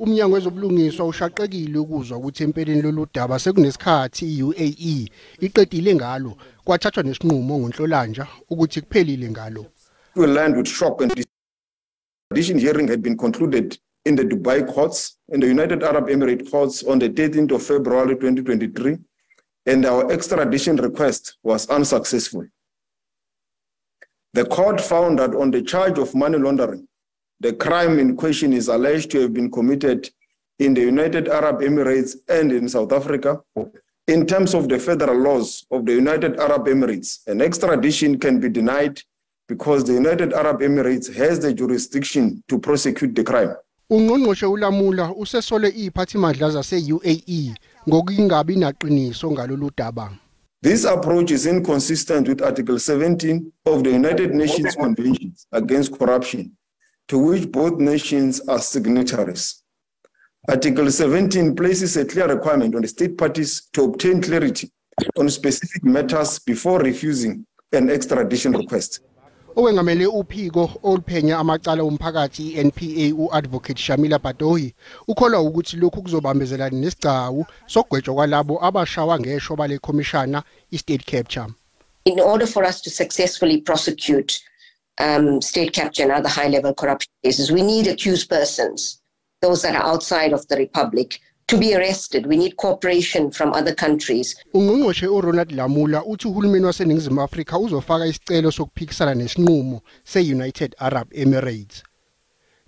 Umnyango wezobulungiswa ushaqekile ukuzwa ukuthi empeleni lolu daba sekunesikhathi iUAE iqedile ngalo kwathathwa nesinqumo ngoNhlolanja ukuthi kuphelile ngalo. We learned with shock and extradition hearing had been concluded in the Dubai courts and the United Arab Emirates courts on the 13th of February 2023, and our extradition request was unsuccessful. The court found that on the charge of money laundering, the crime in question is alleged to have been committed in the United Arab Emirates and in South Africa. In terms of the federal laws of the United Arab Emirates, an extradition can be denied because the United Arab Emirates has the jurisdiction to prosecute the crime. Ungqongqoshe uLamula usesole iziphathimandla zase-UAE ngokungabi naqiniso ngalolu daba. This approach is inconsistent with Article 17 of the United Nations Convention Against Corruption, to which both nations are signatories. Article 17 places a clear requirement on the state parties to obtain clarity on specific matters before refusing an extradition request. Owengamele uphiko oluphenya amacala omphakathi NPA uadvocate Shamila Batohi ukholwa ukuthi lokhu kuzobambezelana nesigcawu sokugwetshwa kwalabo abashawa ngesho bale commissioner i-state capture. In order for us to successfully prosecute state capture and other high-level corruption cases, we need accused persons, those that are outside of the republic, to be arrested. We need cooperation from other countries. Ungqongqoshe uRonald Lamula uthi uhulumeni waseNingizimu Afrika uzofaka isicelo sokuphikisana nesinqumo se-United Arab Emirates.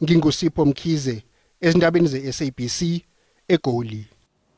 NginguSipho Mkhize, ezindabeni ze-SABC, eGoli.